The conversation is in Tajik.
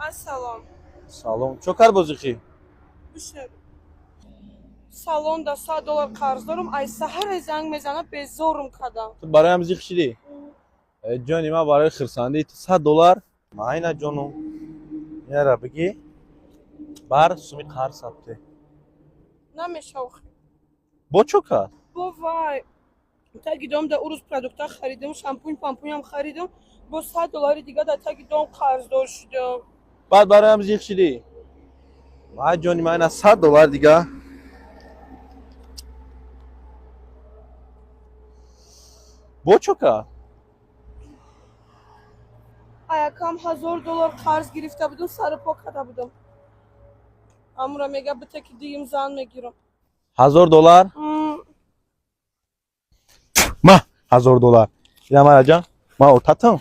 Ассалом. Салом. Чо кар бозихӣ? Бишнав. Салон да 100 доллар қарз дорам, ай саҳаре занг мезана, безорум кардам. Ту бароям зиқ шидӣ? Э, ҷони ман, барои хирсандии ту 100 доллар майна, ҷону, яра бигӣ, бар суми қарз сабте. Намешав. Бо чо кард? Бо вай. Таги дом да урӯз продукта харидам, шампунь пампуням харидам, бо 100 доллари дига да таги дом қарздор шудам. Баъд бароям зиқ шидӣ? Май, ҷони ман, ина 100 доллар дига. Бо чо кард? Аякам 1000 доллар қарз гирифта будам, сару по карда будам. Амура мега бита, ки диюм зан мегирам. 1000 доллар? Ма, 1000 доллар ина, мараҷан, ма отатам.